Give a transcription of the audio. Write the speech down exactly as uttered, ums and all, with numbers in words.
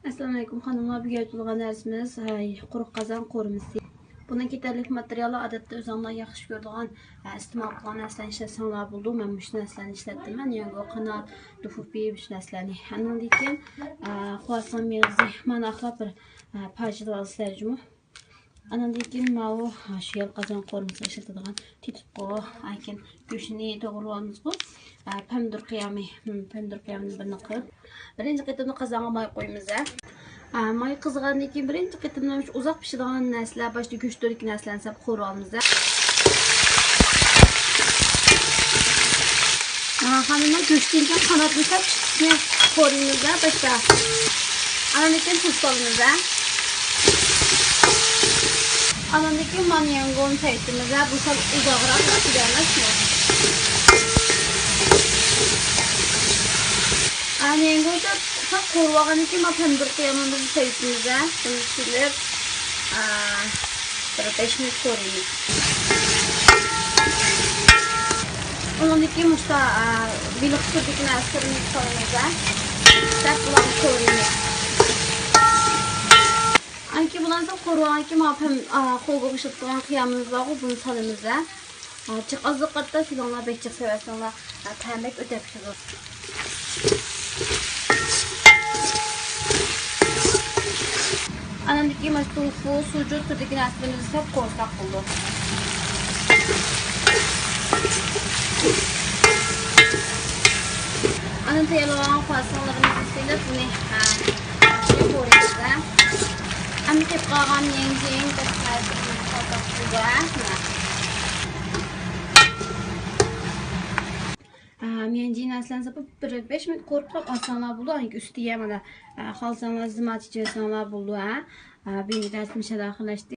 ئەسسالامۇئەلەيكۇم خانىملار، بۈگۈن تۇتۇلغان دەرسىمىز، ھەي، قۇرۇق قازان قورۇمىسى. بۇنىڭ كېتەرلىك ماتېرىيالى ئادەتتە ئۆزۈڭلار ياخشى كۆرىدىغان، ھە، ئىستېمال قىلغان نەرسىلەرنى ئىشلەتسەڭلار بولىدۇ. مەن مۇشۇ نەرسىلەرنى ئىشلەتتىم. مەن يەڭگۆ، قانات، دۇفۇپى، مۇشۇ نەرسىلەرنى. ئاندىن كېيىن، ئە، خۇاساڭ مېغىزى، مانا ئاخلاپ بىر، ئە، پاجىدا ئالىسىلەر جۇمۇ. ئاندىن كېيىن ماۋۇ، ھە، شۇ يەل قازان قورۇمىسى ئىشلىتىدىغان تېتىتقۇ، ئاندىن كېيىن گۆشىنى توغرىۋالىمىزغۇ. ئە، پەمىدۇر قىيامى، ھىم، پەمىدۇر قىيامىنى بىرنى قىلىپ، بىرىنچى قېتىمدا قازانغا ماي قويىمىز، ھە. ئە، ماي قىزغاندىن كېيىن بىرىنچى قېتىمدا شۇ ئۇزاق پىشىدىغان نەرسىلەر، باشتا گۆشتىكى نەرسىلەرنى سەپ قورۇۋالىمىز، ھە. ئە، خانىملار، گۆشتىن كېيىن قاناتنى سەپ، ئىككىسىنى قورۇيمىز، ھە، باشتا. ئاندىن كېيىن تۇز سالىمىز، ھە. ئاندىن كېيىن مانا يەڭگۆنى سەيتىمىز، ھە، بۇ سەل ئۇزاقراق پىشىدۇ ئەمەسمۇ؟ ئاندىن كېيىن سەل قورۇۋالغاندىن كېيىن مانا پەمىدۇر قىيامىمىزنى سەيتىمىز، ھە، بۇنى سېلىپ، ئا، بىر بەش مىنۇت قورۇيمىز. ئۇنىڭدىن كېيىن مۇشتا، ئا، بېلىق تۈرىدىكى نەرسىلىرىمىزنى سالىمىز، ھە. دەپ بۇلارنى قورۇيمىز. ئانكى بۇلارنى قورۇۋالغاندىن كېيىن مانا پەم-، ئا، قولغا ئىشلىتىدىغان قىيامىمىز بارغۇ، بۇنى سالىمىز، ھە. ئا، جىق ئازلىق قارىتا سېلىڭلار، بەك جىق سېلىۋەتسەڭلار، ئا، تەمى بەك ئۆتۈپ كېتىدۇ. ئاندىن كېيىن مانا توفۇ، سۇجۇ تۈرىدىكى نەرسىلىرىمىزنى سەپ قورۇساق بولىدۇ. ئاندىن تەييارلىغان خۇاساڭلىرىمىزنى سېلىپ، بۇنى، ھە، ياخشى قورۇيمىز، ھە. ئەمدى كېلىپ قالغان يەنجىن، بەشمەتلىرىمىزنى سالساق بولىدۇ، ھە. ئا، مەن جىناسلارنى ساپىپ بىر بەش مىنۇت قورۇپ تۇرۇپ ئالساڭلار بولىدۇ. ئاندىن كېيىن ئۈستىگە مانا، ئا، خالىساڭلار زىماتى چىچىۋەتسەڭلار بولىدۇ، ھە. ئا، بۇ يەردە دەرسىمىز ئاخىرلاشتى.